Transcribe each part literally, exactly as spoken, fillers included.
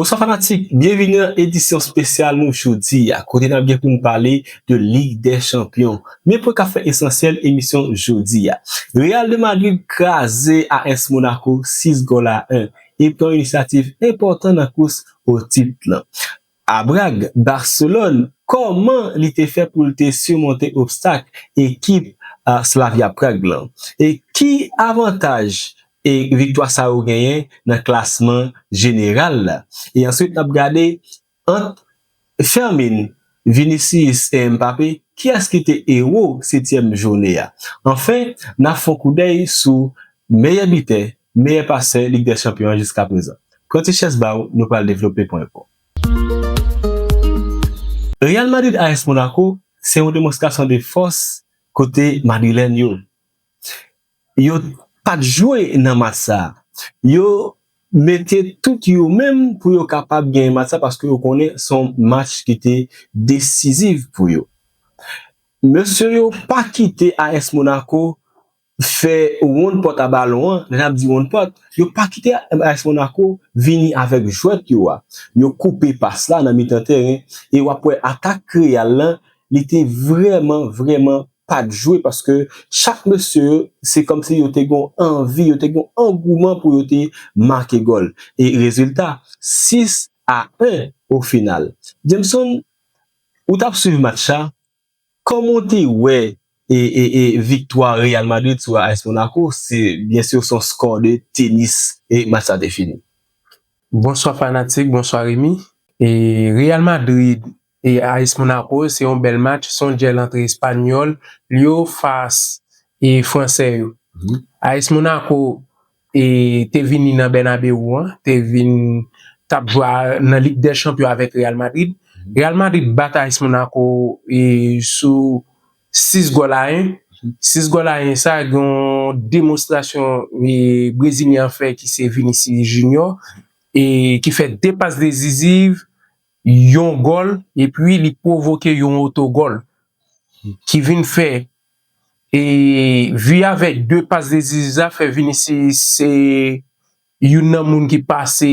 Bonswa fanatik, byenvini nan edisyon espesyal nou jodi a, kote n ap gen pou n pale de Lig dè Chanpyon. Men pou n ka fè esansyèl emisyon jodi a. Real de Madrid kraze A S Monaco sis gòl a en e pran inisyativ enpòtan nan kous o tit lan. A Brag, Barcelone, kòman li te fè pou l te simonte obstak ekip a Slavia Prag lan? E ki avantaj e viktwa sa yo genyen nan klasman jeneral la? E answit, n ap gade ant Fermin, Vinicius e Mbappé, kiyès ki te ewo setyèm jounen an? Anfen, n ap fè yon koudèy sou meyè bitè, meyè pasè Lig dè Chanpyon an jiska prezan. Pran ti chèz ba w, nou pral devlope pwen pwen. Real Madrid A S Monaco se yon demonstrasyon de fòs kote Madrilèn yo. Yo pa t jwe nan match sa a. Yo mete tout yo menm pou yo kapab genyen match sa paske yo konnen se yon match ki te desizif pou yo. Mesye yo pa kite A S Monaco fè wonn pòt a balon an, lè n ap di wonn pòt, yo pa kite A S Monaco vini avèk jwèt yo a. Yo koupe pas la nan mitan teren e w ap wè atak Real lan, li te vrèman, vrèman pa t jwe paske chak mesye yo, se kòmsi yo te gen anvi, yo te gen angouman pou yo te make gòl. E rezilta, sis a en o final. Jameson, ou t ap swiv match la, kòman w te wè e, e, e viktwa Real Madrid sou A S Monaco? Se, byen si, se yon skò de tenis e match la te fini. Bonswa fanatik, bonswa Remy. E Real Madrid e A S Monaco, se yon bèl match, se yon dyèl ant Espanyòl yo fas e Fransè yo. Mhm. A S Monaco e te vini nan Bernabeu an, te vin t ap jwe a, nan Lig dè Chanpyon avèk Real Madrid. Mhm. Real Madrid bat A S Monaco e sou sis gòl a en. Mhm. Sis gòl a en sa, gen yon demonstrasyon e Brezilyen an fè ki se Vinicius Junior, e ki fè de pas desiziv, yon gòl, epi li pwovoke yon otogòl ki vin fè, e vi avèk de pas desiziv sa fè Vinicius se youn nan moun ki pase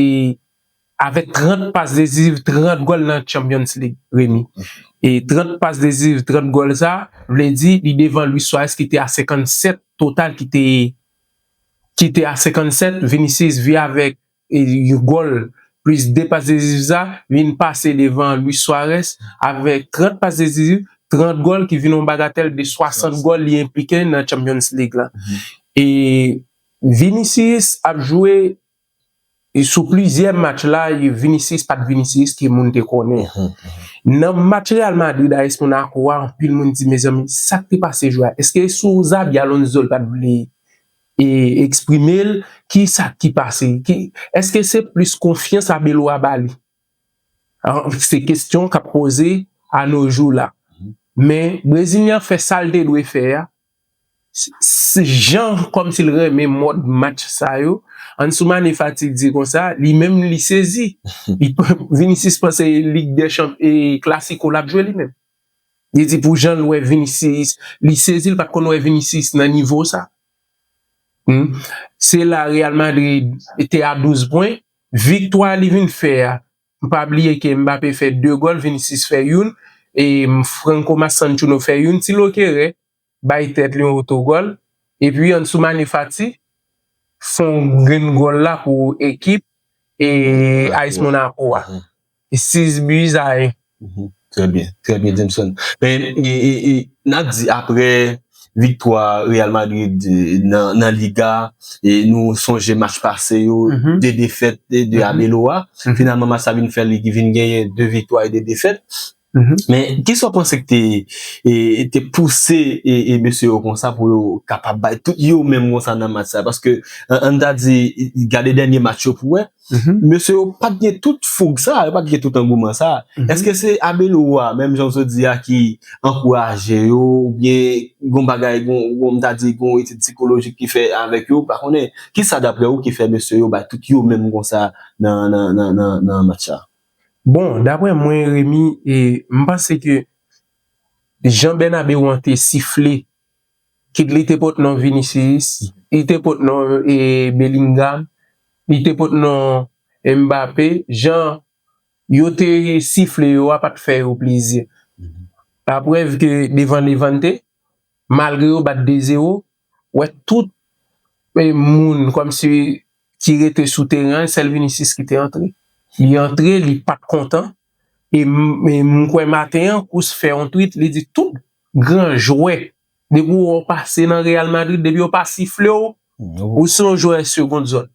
avèk trant pas desiziv, trant gòl nan Champions League, Remy. E trant pas desiziv, trant gòl sa, vle di li devan Luis Suarez ki te a senkannsèt total, ki te, ki te a senkannsèt, Vinicius vi avèk e yon gòl plis de pas desiziv sa, vin pase devan Luis Suarez avèk trant pas desiziv, trant gòl ki vin yon bagatèl de swasant gòl li enplike nan Champions League la. Mhm. E Vinicius ap jwe e sou plizyè match la, e Vinicius pa t Vinicius ke moun te konnen. Mhm, mhm. Nan match Real Madrid A S Monaco a, anpil moun di, mezanmi, sa k te pase jwè a? Èske sou Xabi Alonso l pa t vle e eksprime l, ki sa ki pase? Ki, èske se plis konfyans Arbeloa ba li? An, se kesyon k ap poze a no jou la. Men Brezilyen an fè sa l te dwe fè a. S-, s-, jan kòmsi l renmen mòd match sa yo. Ansu Mane Fati di konsa, li menm li sezi. Li, Vinicius panse Lig dè Chanp-, e Clasico l ap jwe li menm. Li di pou jan l wè Vinicius, li sezi, l pa t konn wè Vinicius nan nivo sa. Hmm. Se la Real Madrid te a douz pwen. Viktwa li vin fè a, pa bliye ke Mbappé fè de gòl, Vinicius fè youn, e Franco Mastantuono fè youn. Thilo Kehrer bay tèt li yon otogòl, epi Ansu Mane Fati fè yon grenn gòl la pou ekip e A S Monaco a. Mhm. E sis bi a en. Mhm. Trè byen, trè byen, Jameson. Men, e, e, e, n ap di apre viktwa Real Madrid, e, nan, nan Liga, e nou sonje match pase yo, mhm, de defèt e de, mhm, Arbeloa. Mhm. Finalman, match sa vin fè li ki vin genyen de viktwa e de defèt. Mhm. Men, kisa w panse ki te, e, te pouse e, e mesye yo konsa pou yo kapab bay tout yo menm konsa nan match sa? Paske, an, ann ta di, gade dènye match yo pou wè, mhm, mesye yo pa t gen tout foug sa, yo pa t gen tout angouman sa. Mhm. Èske se Arbeloa, menm jan w sot di a, ki ankouraje yo, oubyen gon bagay, gon, gon, m ta di, gon etid sikolojik ki fè avèk yo? Pa konnen. Kisa, daprè ou, ki fè mesye yo bay tout yo menm konsa nan, nan, nan, nan, nan match sa? Bon, daprè mwen, Remy, e, m panse ke jan Bernabeu an te sifle, kit li te pot non Vinicius, li te pot non, e, Bellingham, li te pot non Mbappé, jan yo te sifle yo a pa t fè yo plezi. Laprèv ke devan Levante, malgre yo bat de zewo, wè tout e moun kòmsi ki rete sou teren an, sèl Vinicius ki te antre. Li antre, li pa t kontan. E m, e m kwè maten an, Kroos fè yon tweet, li di tout gran jwè, depi w pase nan Real Madrid, depi yo pa sifle w, ou se yon jwè segond zòn.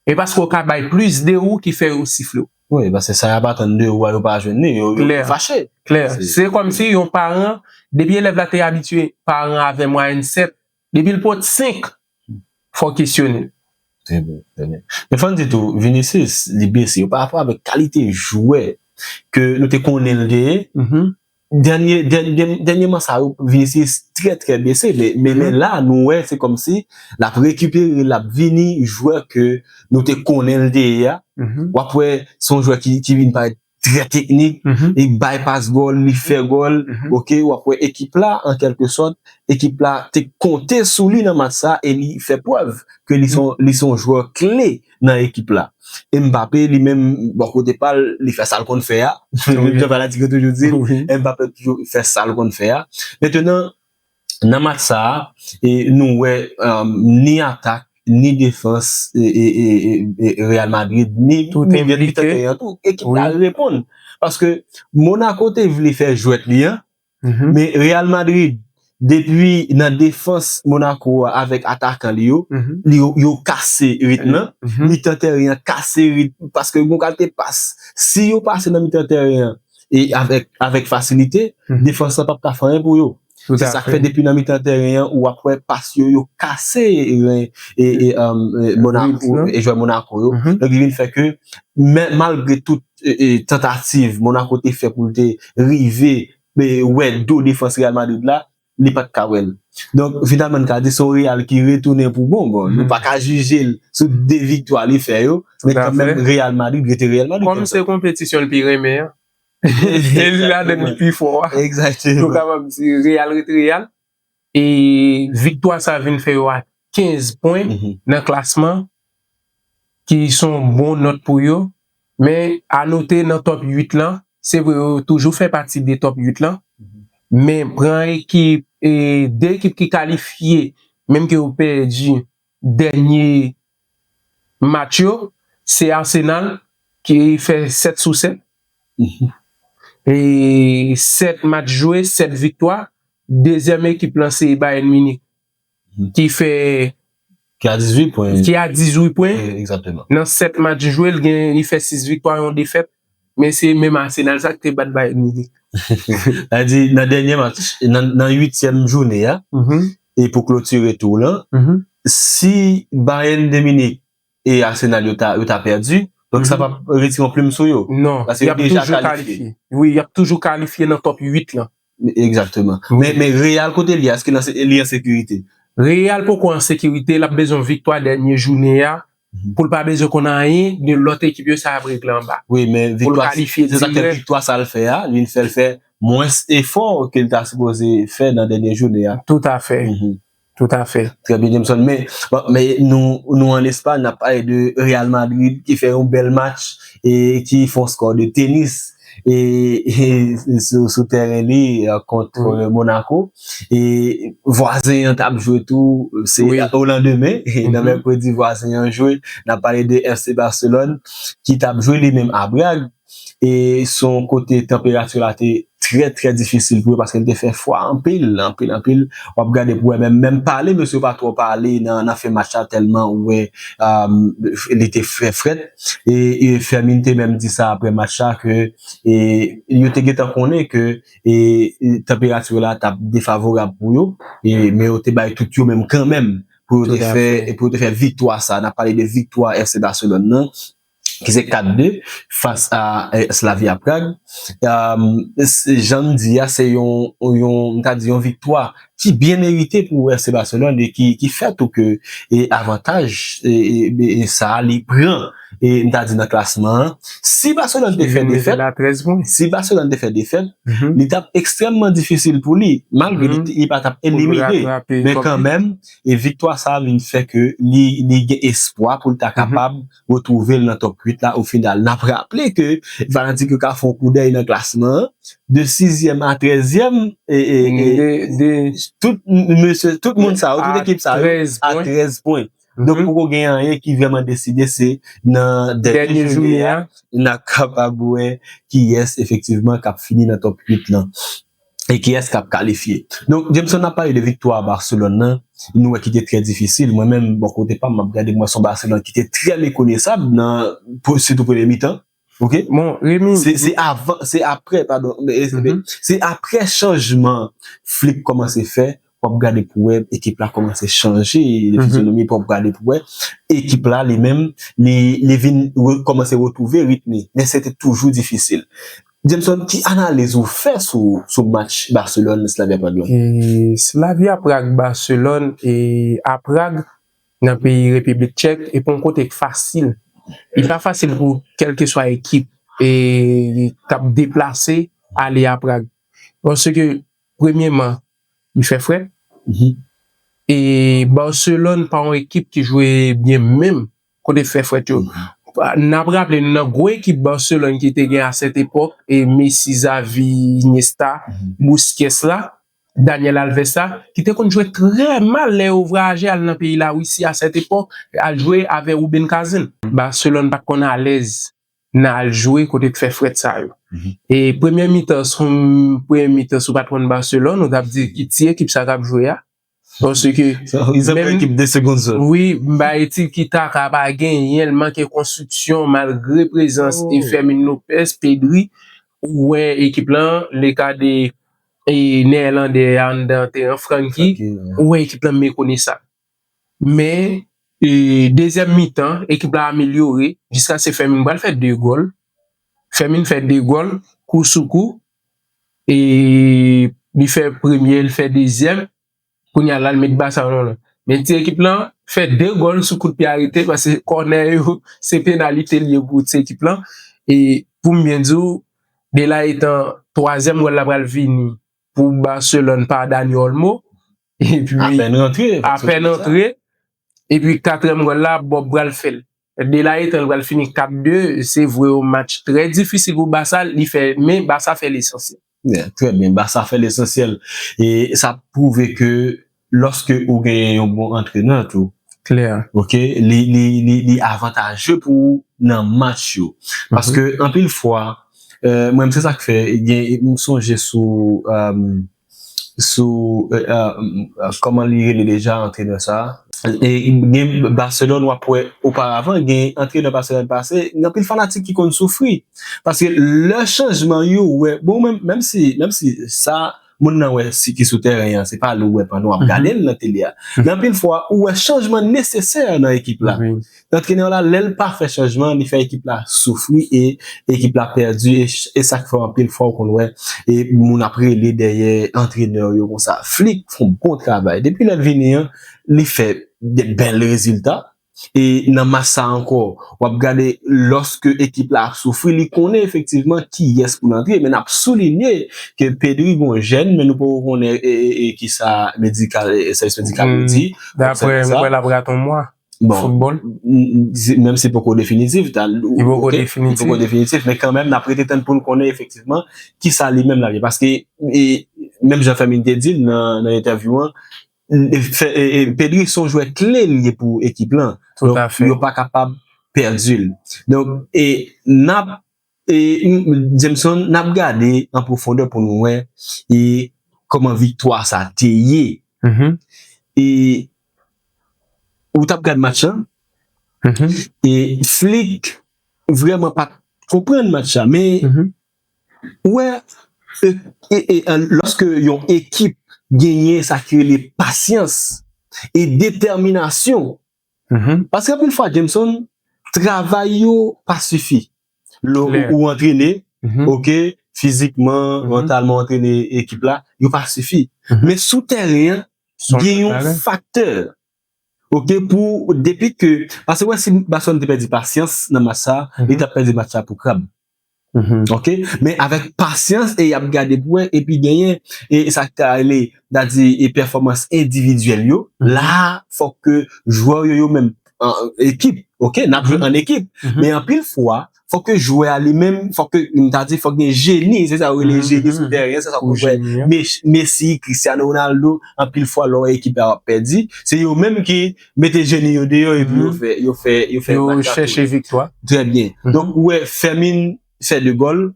E paske w ka bay plis de ou ki fè yo sifle w. Wi, paske sa y ap atann de ou a, yo pa jwenn li, yo, yo fache. Klè. Se kòmsi yon paran, depi elèv la te abitye paran avè mwayèn sèt, depi l pot senk, fò w kesyone l. Trè byen, trè byen. Men fò n di tou, Vinicius, li blese. Yo pa rapò avèk kalite jwè ke nou te konnen l te ye. Dènye, dènye, dènye, dènyèman sa yo, Vinicius trè, trè blese. Men, men, men la, nou wè, se kòmsi l ap rekipere, l ap vini jwè ke nou te konnen l te ye a. W ap wè, se yon jwè ki, ki vin parèt trè teknik, li bay pas gòl, li fè gòl, oke, w ap wè ekip la, an kèlke sòt, ekip la te konte sou li nan match sa, e li fè prèv ke li se yon, li se yon jwè kle nan ekip la. E Mbappé, li menm, bò kote pa l, li fè sa l konn fè a. Menm jan fanatik yo toujou di l, Mbappé toujou fè sa l konn fè a. Mentenan, nan match sa a, e nou wè, um, ni atak, ni defans, e, e, e, e, e Real Madrid, ni milieu de mitan teren an tou, ekip la reponn. Paske Monaco te vle fè jwèt li an, men Real Madrid, depi nan defans Monaco a avèk atakan li yo, li yo, yo kase ritm nan, mitan teren an kase ritm, paske gon kalite pas, si yo pase nan mitan teren an, e avèk, avèk fasilite, defans lan p ap ka fè anyen pou yo. Se sa k fè depi nan mitan teren an, ou ap wè pas yo, yo kase ren e, e, um, e, Monaco, e jwè Monaco yo. Donk, li vin fè ke, men, malgre tout e, e, tantativ Monaco te fè pou l te rive e, wè do defans Real Madrid la, li pa t ka wè l. Donk, finalman, n ka di se yon Real ki retounen pou bon. Bon, nou pa ka jije l sou de viktwa li fè yo, men kanmenm Real Madrid rete Real Madrid. Kòm se konpetisyon l pi renmen an, e li ladan l pi fò a. Egzakteman. Nou kapab di Real rete Real. E viktwa sa vin fè yo a kenz pwen nan klasman, ki se yon bon nòt pou yo. Men, a note nan top uit lan, se vre yo toujou fè pati de top uit lan. Men pran ekip, e, de ekip ki kalifye, menm ke yo pèdi dènye match yo, se Arsenal ki fè sèt sou sèt. E sèt match jwe, sèt viktwa. Dezyèm ekip lan se Bayern Munich, ki fè ki a dizuit pwen. Ki a dizuit pwen. E, egzakteman. Nan sèt match jwe, l gen, li fè sis viktwa, yon defèt. Men se menm Arsenal sa ki te bat Bayern Munich. Sa di, nan dènye match, nan, nan uityèm jounen an, e pou klotire tou lan, si Bayern de Munich e Arsenal yo ta, yo ta pèdi, donk sa p ap retire yon plim sou yo. Non, paske y ap toujou kalifye. Wi, y ap toujou kalifye nan top uit lan. Egzakteman. Men, men Real kote li a, èske li an sekirite? Real poko an sekirite, l ap bezwen viktwa dènye jounen an pou l pa bezwen konn anyen de lòt ekip yo, sa ap regle anba. Wi, men viktwa, se sa k fè viktwa sa l fè a, li fè l fè mwens efò ke l ta sipoze fè nan dènye jounen an. Toutafè. Toutafè. Trè byen, Jameson. Men, bon, men nou, nou ann Espay, n ap pale de Real Madrid ki fè yon bèl match e ki fè yon skò de tenis e, e sou, sou teren li, e, kont, e, Monaco. E vwazen an t ap jwe tou, se o landemen, e nan mèkredi vwazen an jwe, n ap pale de F C Barcelone ki t ap jwe li menm a Brag. E se yon kote tanperati la te trè, trè difisil pou yo paske l te fè fwa anpil, anpil, anpil. W ap gade pou wè menm, menm pale, mesye yo pa twò pale nan, nan fen match la tèlman ou wè, um, li te fè frèt. E, e Fermin te menm di sa apre match la ke, e, yo te gentan konnen ke, e, e tanperati la t ap defavorab pou yo, e, men yo te bay tout yo menm kanmenm pou yo te fè, pou yo te fè viktwa sa. N ap pale de viktwa F C Barcelone nan, ki se kat de fas a, e, Slavia Prag. Um, jan m di a, se yon, yon, m ta di yon viktwa ki byen merite pou F C Barcelone e ki, ki fè tou ke, e, avantaj, e, e, e sa a li pran, e m ta di nan klasman an. Si Barcelone te fè defèt, si Barcelone te fè defèt, li t ap ekstrèmman difisil pou li, malgre li, li pa t ap elimine. Men kanmenm, e viktwa sa a vin fè ke li, li gen espwa pou l ta kapab retwouve l nan top uit la o final. N ap raple ke fanatik yo ka fè yon koudèy nan klasman an, de sizyèm a trèzyèm, e, e, e, tout mesye, tout moun sa yo, tout ekip sa yo, a trèz pwen. Donk, poko gen anyen ki vrèman deside, se nan dènye jounen an, n a kapab wè kiyès efektivman k ap fini nan top uit lan. E kiyès k ap kalifye. Donk, Jameson, n ap pale de viktwa Barcelone nan, nou wè ki te trè difisil. Mwen menm, bò kote pa m, m ap gade, mwen se yon Barcelone ki te trè mekonesab nan, pou, sitou premye mitan. Ok? Bon, Remy. Se, se avan, se apre, padon, se apre chanjman Flick kòmanse fè, w ap gade pou wè ekip la kòmanse chanje fizyonomi, pou w ap gade pou wè ekip la li menm, li, li vin re-, kòmanse retwouve ritm li. Men se te toujou difisil. Jameson, ki analiz ou fè sou, sou match Barcelone, Slavia Prague lan? E Slavia Prague, Barcelone, e a Prague, nan peyi Repiblik Tchèk, e pa yon kote k fasil. Li pa fasil pou kèlkeswa ekip, e k ap deplase, ale a Prague. Paske, premyeman, li fè frèt. E Barcelone pa yon ekip ki jwe byen menm kote fè frèt yo. N ap raple nou nan gwo ekip Barcelone ki te gen a sèt epòk, e Messi, Xavi, Iniesta, Busquets la, Daniel Alves la, ki te konn jwe trè mal lè yo vwayaje al nan peyi Larisi a sèt epòk, al jwe avè Rubin Kazan. Barcelone pa t konn alèz nan al jwe kote k fè frèt sa yo. E premyè mitan, si w, premyè mitan, si w pa t konn Barcelone, ou t ap di, "Ki ti ekip sa k ap jwe a?" Paske menm, wi, m bay ti ki Taka pa genyen, l manke konstriksyon, malgre prezans e Fermin Lopez, Pedri, ou wè ekip lan, le ka de e Nèyèlandè a anndan teren, Frenkie, ou wè ekip lan mekonesab. Men, e, dezyèm mitan, ekip la amelyore, jiskaske Fermin pral fè de gòl. Fermin fè de gòl, kou sou kou, e li fè premye, li fè dezyèm. Kounye a la, l met Barça nan lòt. Men ti ekip lan fè de gòl sou kout pye arete, paske kònè yo, se penalite l ye pou ti ekip lan. E pou m byen di w, Dela etan twazyèm gòl la pral vini pou Barcelone pa Dani Olmo. Epi, apèn rantre, apèn rantre. Epi katriyèm gòl la, Bob pral fè l. Dela etan l pral fini kat de, se vre yon match trè difisil pou Barça, li fè, men Barça fè lesansyèl. Yeah, trè byen, Barça fè lesansyèl. E sa pwouve ke lòske ou genyen yon bon antrenè tou, klè, ok, li, li, li, li avantaje pou ou nan match yo. Paske anpil fwa, euh, mwen, se sa k fè, gen, m sonje sou, euh, sou, euh, euh, kòman li rele deja, antrenè sa? E gen Barcelone, w ap wè oparavan, gen antrenè Barcelone pase, gen anpil fanatik ki konn soufri. Paske lè chanjman yo, wè, bon, menm, menm si, menm si sa, moun nan wè si ki sou tèren an, se pa li w wè pandan w ap gade l nan tele a. Men anpil fwa, ou wè chanjman nesesè nan ekip la. Antrenè la, lè l pa fè chanjman, li fè ekip la soufri e ekip la pèdi. E, e sa k fè anpil fwa ou konn wè e moun ap rele dèyè antrenè yo konsa. Flick fè yon bon travay. Depi lè l vini an, li fè de bèl rezilta. E nan match sa ankò, w ap gade lòske ekip la ap soufri, li konnen efektivman kiyès pou l antre. Men n ap soulinye ke Pedri gon jèn, men nou poko konnen e, e, e kisa medikal, e, sèvis medikal yo di. Daprè, m kwè l ap rate yon mwa. Bon, foutbòl. Menm si poko definitif, li poko definitif, men kanmenm, n ap rete tann pou n konnen efektivman kisa li menm l ap ye. Paske, e, menm jan Fermin te di l nan, nan entèvyou an, Pedri se yon jwè kle li ye pou ekip lan. Donk, yo pa kapab pèdi l. Donk, e n ap, e, Jameson, n ap gade an pwofondè pou nou wè e kòman viktwa sa te ye. E ou t ap gad match lan, e Flick vrèman pa t konprann match la, men ou wè, e, e, e, e, lòske yon ekip genyen sa ki rele pasyans e detèminasyon, paske anpil fwa, Jameson, travay yo pa sifi. Lè ou, ou antrene, ok, fizikman, mantalman, ou antrene ekip la, yo pa sifi. Men sou tèren an, gen yon faktè. Ok, pou depi ke, paske wè, si Barcelone te pèdi pasyans nan match sa, li t ap pèdi match sa pou krab. Ok, men avèk pasyans e y ap gade pou wè, epi genyen e sa k ta rele, ta di, e pèfòmans endividyèl yo, la fòk ke jwè yo, yo menm, an ekip, ok, n ap jwe an ekip, men anpil fwa fòk ke jwè a li menm, fòk ke, m ta di, fòk gen jeni, se sa yo rele jeni sou teren, se sa w wè Messi, Cristiano Ronaldo, anpil fwa lè w wè ekip la ap pèdi, se yo menm ki mete jeni yo deyò epi yo fè, yo fè, yo fè yo chèche viktwa. Trè byen. Donk, ou wè Fermin fè de gòl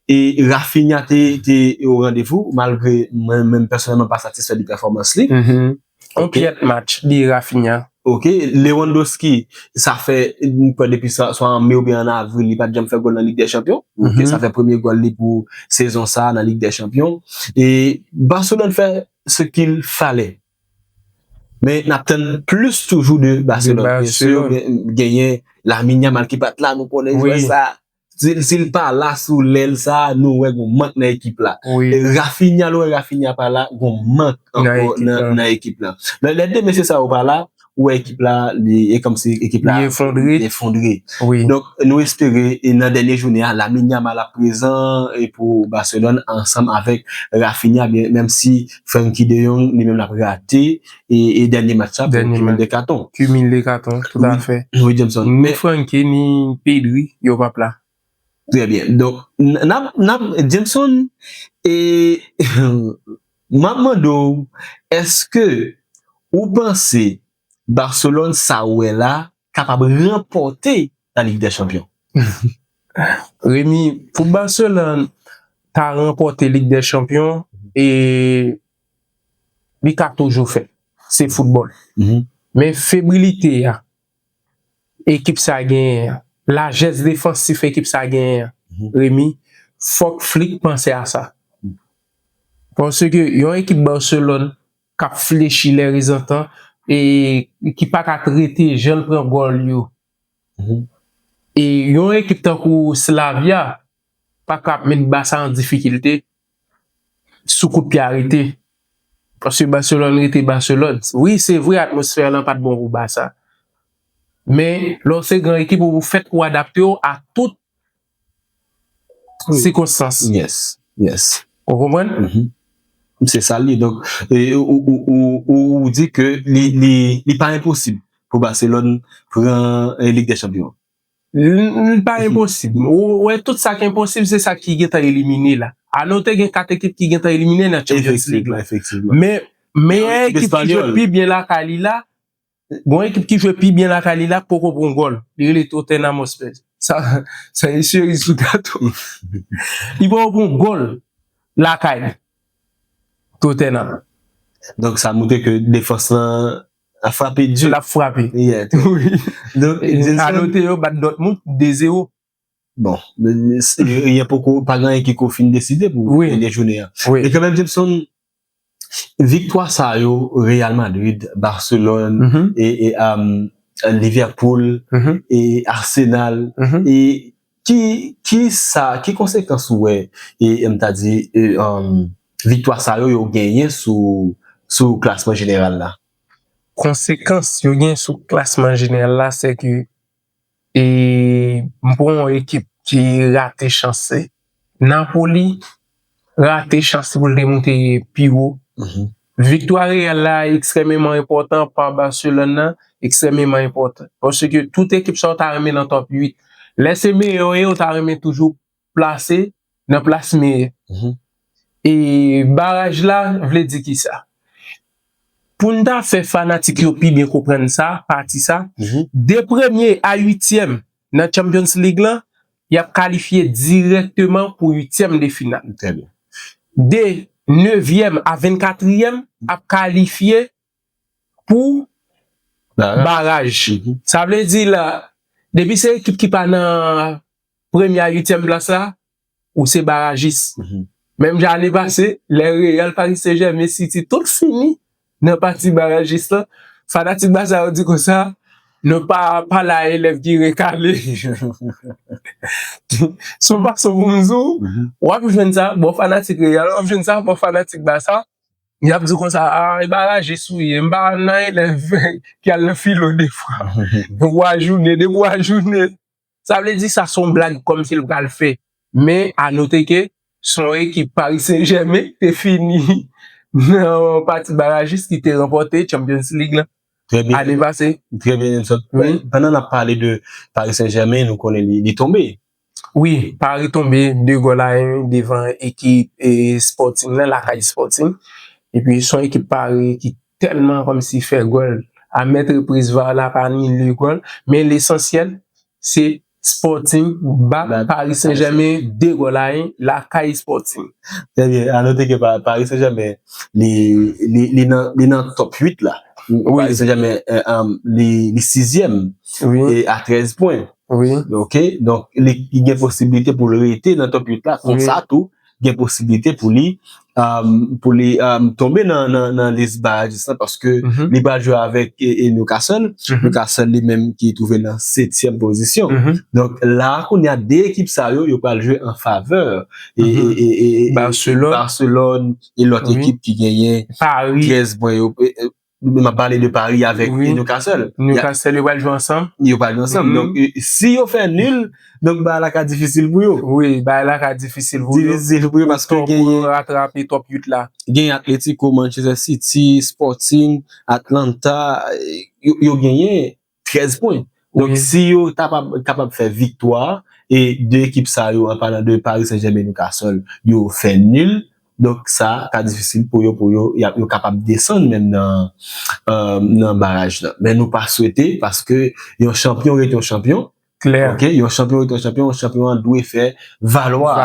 e Raphinha te, te o randevou, malgre mwen menm pèsonèlman pa satisfè de pèfòmans li. On pyèt match li Raphinha. Ok, Lewandowski, sa fè, m kwè depi sa, swa an me oubyen an avril, li pa t janm fè gòl nan Lig dè Chanpyon. Ok, sa fè premye gòl li pou sezon sa nan Lig dè Chanpyon. E Barcelone fè ce qu'il fallait. Men n ap tann plis toujou de Barcelone. Byen si, gen- genyen Lamine Yamal ki pa t la, nou konnen jwè sa. Si, si l pa la sou lèl sa, nou wè gon mank nan ekip la. E Raphinha, lè w wè Raphinha pa la, gon mank ankò nan, nan ekip la. Lè, lè de mesye sa yo pa la, ou wè ekip la, li, e kòmsi ekip la li efondre. Donk, nou espere, e nan dènye jounen an, Lamine Yamal ap prezan e pou Barcelone ansanm avèk Raphinha, byen, menm si Frenkie de Jong, li menm, l ap rate e, e dènye match la pou Kimil de Katon. Kimil de Katon, toutafè. Wi, Jameson. Ni Frenkie, ni Pedri, yo p ap la. Trè byen. Donk, n ap, n ap, Jameson, e, m ap mande w, èske ou panse Barcelone sa w wè la kapab ranpòte la Ligue des Champions? Remy, pou Barcelone ta ranpòte Ligue des Champions, e li ka toujou fèt. Se foutbòl. Men febrilite a ekip sa genyen an, lajès defansif ekip sa genyen an, Remy, fòk Flick panse a sa. Paske yon ekip Barcelone k ap flechi lè rezantan e ki pa ka trete jan l pran gòl yo. E yon ekip tankou Slavia pa ka ap met Barça an difikilte sou kout pye arete. Paske Barcelone rete Barcelone. Wi, se vre, atmosfè lan pa t bon pou Barça. Men, lè w se gran ekip, ou fèt pou adapte w a tout sikonstans. Yes, yes. Ou konprann? Se sa l ye. Donk, e, ou, ou, ou, ou, ou di ke li, li, li pa enposib pou Barcelone pran, e, Lig dè Chanpyon. Li, li pa enposib. Ou wè, tout sa ki enposib, se sa ki gentan elimine la. A note, gen kat ekip ki gentan elimine nan Champions League la. Efektivman, efektivman. Men, meyè ekip ki jwe pi byen lakay li la, gon ekip ki jwe pi byen lakay li la poko pran gòl. Li rele Tottenham Hotspur. Sa, sa e seri sou gato. Li poko pran gòl lakay li. Tottenham. Donk, sa montre ke defans lan ap frape di. L ap frape. Yeah. Wi. Donk, a note yo bat Dortmund de zewo. Bon, men, men, se, rien poko, pa gen anyen ki ko fin deside pou dènye jounen an. Wi. Men kanmenm, Jameson, viktwa sa yo, Real Madrid, Barcelone, e, e, um, Liverpool, e Arsenal, e ki, ki sa, ki konsekans ou wè, e, e m ta di, e, um, viktwa sa yo, yo genyen sou, sou klasman jeneral la? Konsekans yo genyen sou klasman jeneral la, se ke e m pran yon ekip ki rate chans li. Napoli rate chans li pou l te moute pi wo. Viktwa Real la ekstrèmeman enpòtan pa Barcelone nan, ekstrèmeman enpòtan. Paske tout ekip sa yo ta renmen nan top uit. Lè se meyè yo ye, yo ta renmen toujou plase nan plas meyè. E baraj la vle di kisa? Pou n ta fè fanatik yo pi byen konprann sa, pati sa, de premye a uityèm nan Champions League lan, y ap kalifye dirèkteman pou uityèm de final. Trè byen. De nevyèm a vennkatriyèm ap kalifye pou baraj. Sa vle di la, depi se ekip ki pa nan premye a uityèm plas la, ou se barajis. Menm jan ane pase, lè Real, Paris Saint-Germain, City, tout fini nan pati barajis lan, fanatik Barça yo di konsa, nou pa pale a elèv ki rekale. Son fason pou m di w, w ap jwenn sa bò fanatik Real, w ap jwenn sa bò fanatik Barça. Y ap di w konsa, a, e barajis ou ye, m pa nan elèv ki al nan filo defwa. Ou ajounen, depi ou ajounen. Sa vle di sa se yon blag kòmsi l pral fè. Men, a note ke se yon ekip Paris Saint-Germain te fini nan pati barajis ki te ranpòte Champions League la ane pase. Trè byen, Nelson. Wi. Pandan n ap pale de Paris Saint-Germain, nou konnen li, li tonbe. Wi, Paris tonbe de gòl a yen devan ekip e Sporting nan, lakay Sporting. Epi se yon ekip Paris ki tèlman kòmsi fè gòl. A maintes reprises, VAR la pa anile gòl. Men lesansyèl, se Sporting bat Paris Saint-Germain de gòl a yen lakay Sporting. Trè byen. A note ke Pa- Paris Saint-Germain, li, li, li nan, li nan top uit la. Paris Saint-Germain, eh, um, li, li sizyèm e a trèz pwen. Wi. Ok? Donk, li, li gen posiblite pou l rete nan top uit la. Konsa tou, gen posiblite pou li, um, pou li, um, tonbe nan, nan, nan lis barajis la paske li pral jwe avèk e, e Newcastle. Newcastle li menm ki twouve nan setyèm pozisyon. Donk, la, kounye a, de ekip sa yo, yo pral jwe an favè e, e, e, e, e Barcelone. Barcelone e lòt ekip ki genyen trèz pwen yo. E, e, m ap pale de Paris avèk Newcastle. Newcastle, yo pral jwe ansanm. Yo pral jwe ansanm. Donk, e, si yo fè nil, donk bagay la ka difisil pou yo. Wi, bagay la ka difisil pou yo. Difisil pou yo paske pou yo ratrape top uit la. Gen Atletico, Manchester City, Sporting, Atlanta, e, yo, yo genyen trèz pwen. Donk, si yo kapab, kapab fè viktwa, e de ekip sa yo, an palan de Paris Saint-Germain, Newcastle, yo fè nil, donk sa ka difisil pou yo, pou yo, y ap- yo kapab desann menm nan, euh, nan baraj la. Men nou pa swete, paske yon chanpyon rete yon chanpyon. Klè. Ok, yon chanpyon rete yon chanpyon, yon chanpyon an dwe fè valwa,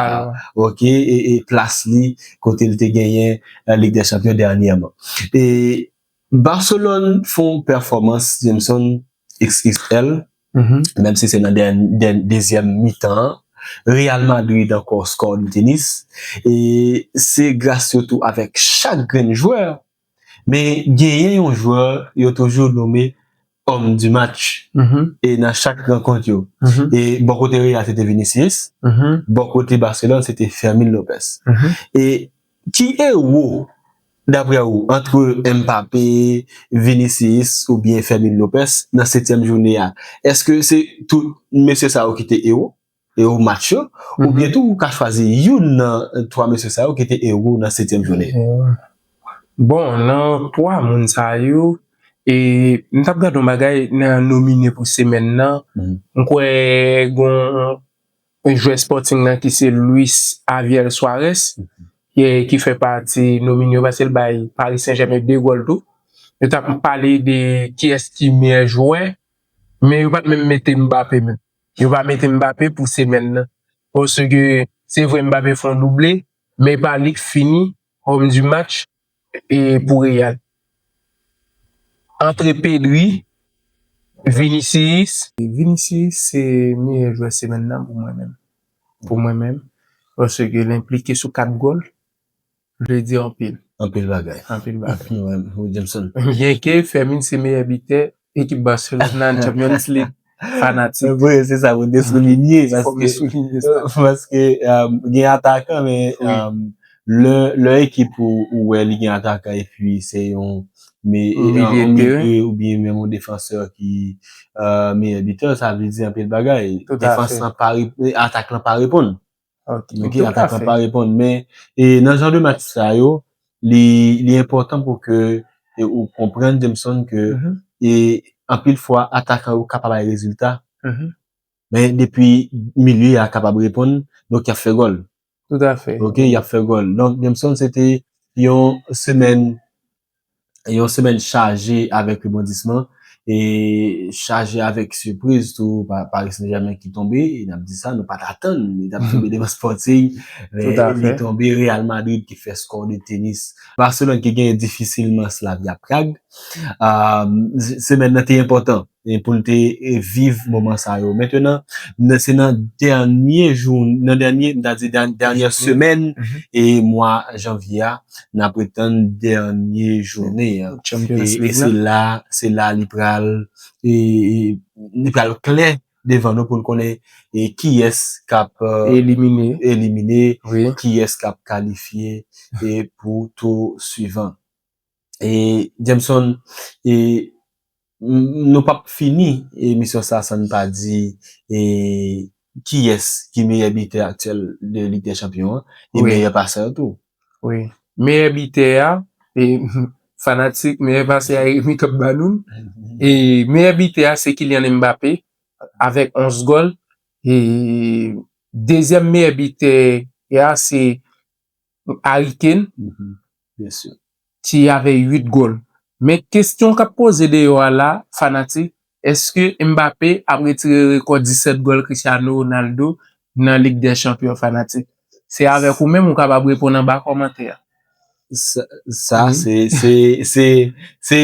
ok, e, e plas li kote l te genyen, euh, Lig dè Chanpyon dènyèman. E Barcelone fè yon pèfòmans, Jameson, X X L, menm si se nan dè- dè- dezyèm mitan an. Real Madrid ankò skò de tenis. E se gras yo tou avèk chak grenn jwè. Men genyen yon jwè yo toujou nome homme du match. E nan chak rankont yo. E bò kote Real, se te Vinicius. Bò kote Barcelone, se te Fermin Lopez. E ki ewo, daprè ou, antre Mbappé, Vinicius oubyen Fermin Lopez nan setyèm jounen an? Èske se tout mesye sa yo ki te ewo, ewo match yo, oubyen tou ou ka chwazi youn nan twa mesye sa yo ki te ewo nan setyèm jounen? Bon, nan twa moun sa yo, e, m t ap gade yon bagay nan nomine pou semèn nan. M kwè gon jwè Sporting nan ki se Luis Javier Suarez, ki, ki fè pati nomine yo paske l bay Paris Saint-Germain de gòl tou. Yo t ap pale de kiyès ki meyè jwè, men yo pa t menm mete Mbappé menm. Yo pa mete Mbappé pou semèn nan. Paske se vre Mbappé fè yon double, men e pa li k fini homme du match e pou Real. Antre Pedri, Vinicius. Vinicius se meyè jwè semèn nan pou mwen menm. Pou mwen menm. Paske l enplike sou kat gòl. Vle di anpil. Anpil bagay. Anpil bagay. Wi, Jameson. Byenke Fermin se meyè bitè ekip Barcelone nan Champions League. Fanatik. Wi, se sa pou te soulinye, paske, paske, um, gen atakan, men, um, lè, lè ekip ou, ou wè li gen atakan epi se yon, men, yon milye oubyen menm yon defansè ki, euh, meyè bitè, sa vle di anpil bagay. Defans lan pa rep- atak lan pa reponn. Ok, atak lan pa reponn. Men, e, nan jan de match sa yo, li, li enpòtan pou ke, e, ou konprann, Jameson, ke, e, anpil fwa, atakan yo kapab bay rezilta. Men depi milye a kapab reponn, donk y ap fè gòl. Toutafè. Ok, y ap fè gòl. Donk, Jameson, se te yon semèn yon semèn chaje avèk rebondisman e chaje avèk sipriz tou. Pa- Paris Saint-Germain ki tonbe, e n ap di sa, nou pa t atann li t ap tonbe devan Sporting, men li tonbe. Real Madrid ki fè skò de tenis. Barcelone ki genyen difisilman Slavia Prague. Ah, se- semèn nan te enpòtan e pou n te, e, viv moman sa yo. Mentenan, nan- se nan dènye jou, nan dènye, m ta di dèn- dènyè semèn e mwa janvye a, n ap ret tann dènye jounen an. E, e se la, se la li pral, e, e, li pral klè devan nou pou n konnen, e, kiyès k ap, e, elimine, elimine, kiyès k ap kalifye, e, pou tou swivan. E Jameson, e, n- nou p ap fini emisyon sa san n pa di e, kiyès ki meyè bitè aktyèl de Lig dè Chanpyon an e Wi. Meyè pasè tou. Wi. Meyè bitè a, e, fanatik, meyè pasè a Remy k ap ba nou. E meyè bitè a se Kylian Mbappé avèk onz gòl. E dezyèm meyè bitè a se Harry Kane Mhm. Byen si. ki avè uit gòl. Men kesyon k ap poze deyò a la, fanatik, èske Mbappé ap retire rekò disèt gòl Cristiano Ronaldo nan Lig dè Chanpyon, fanatik? Se avèk ou menm ou kapab reponn anba kòmantè a. Sa, sa se se se se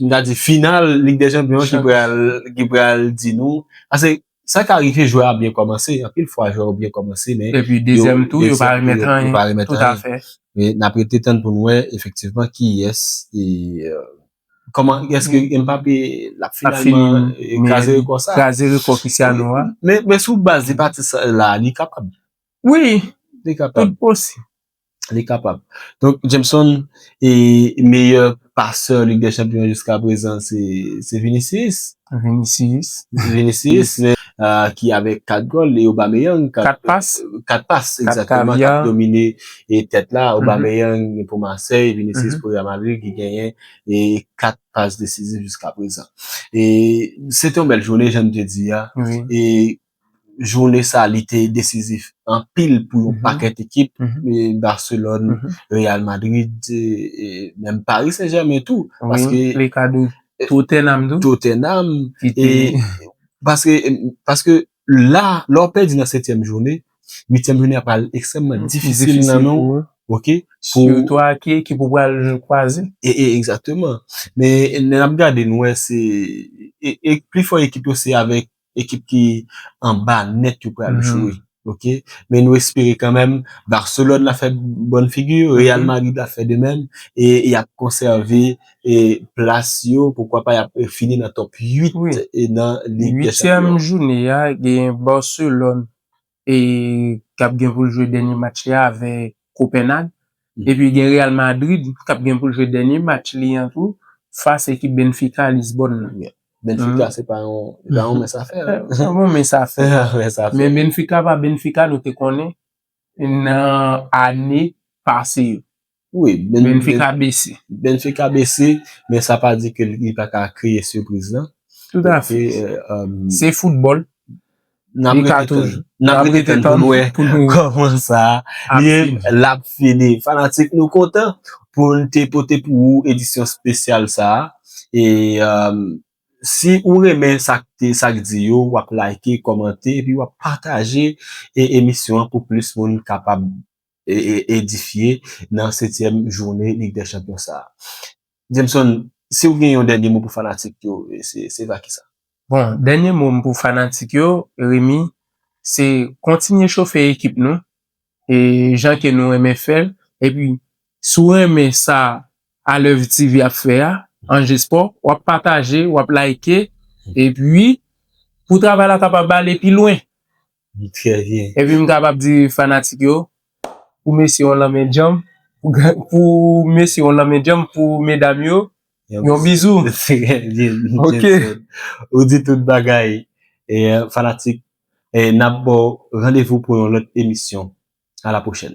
m ta di final Lig dè Chanpyon ki pral ki pral di nou. Paske sa ka rive jwè a byen kòmanse, anpil fwa jwè yo byen kòmanse, men Epi dezyèm tou, yo pa remèt anyen. Yo pa remèt anyen. Men n ap rete tann pou n wè efektivman kiyès e kòman èske Mbappé l ap finalman kraze rekò sa. Kraze rekò Cristiano a. Men men sou baz de pati sa la, li kapab. Wi, Li kapab. Tout posib. Li kapab. Donk Jameson e meyè pasè Lig dè Chanpyon jiska prezan se se Vinicius. Vinicius. Vinicius men, uh, ki avèk kat gòl e Aubameyang kat pas kat pas egzakteman k ap domine e tèt la. Aubameyang pou Marseille, Vinicius pou Real Madrid ki genyen e kat pas desizif jiska prezan. E se te yon bèl jounen jan m te di a. E jounen sa li te desizif anpil pou yon pakèt ekip, Barcelone, Real Madrid, menm Paris Saint-Germain tou. Paske Tottenham tou. Tottenham. Paske paske la, lè w pèdi nan setyèm jounen, uityèm jounen ap pral ekstrèmman difisil nan men w. Ok? Sitou ak ki ekip ou pral kwaze. E, e, egzakteman. Men lè n ap gade, nou wè se e, e pli fò ekip yo se avèk ekip ki anba nèt yo pral jwe. Ok? Men nou espere kanmenm, Barcelone la fè bòn figi, Real Madrid la fè de menm, e y ap konsève e plas yo, poukwa pa y ap fini nan top uit e nan Lig dè Chanpyon. Uityèm jounen a, gen Barcelone e k ap gen pou l jwe dènye match li avèk Copenhague. Epi gen Real Madrid k ap gen pou l jwe dènye match li an tou fas ekip Benfica Lisbonne nan. Benfica se pa yon se pa yon mens afè. Se pa yon mens afè. Men Benfica pa Benfica nou te konnen nan ane pase yo. Wi, Benfica bese. Benfica bese, men sa pa di ke li pa ka kreye sipriz lan. Toutafè. Se foutbòl. N ap rete tann pou n wè kòman sa l ap fini. Fanatik, nou kontan pou n te pote pou ou edisyon espesyal sa a. E si ou renmen sa k te sa k di yo, w ap like, kòmante epi w ap pataje emisyon an pou plis moun kapab edifye nan setyèm jounen Lig dè Chanpyon sa a. Jameson, si w gen yon dènye mo pou fanatik yo, se se va ki sa? Bon, dènye mo m pou fanatik yo, Remy, se kontinye chofe ekip nou, e jan ke nou renmen fè l. Epi, si w renmen sa Alèv TV ap fè a, Anje Spò, w ap pataje, w ap like, epi, pou travay la kapab ale pi lwen. Trè byen. Epi, m kapab di fanatik yo, pou mesye yon lanmen djanm, pou, pou mesye yon lanmen djanm, pou medam yo, yon bizou. Ok. Ou di tout bagay. E, fanatik, e, n ap ba w randevou pou yon lòt emisyon. A la pwochèn.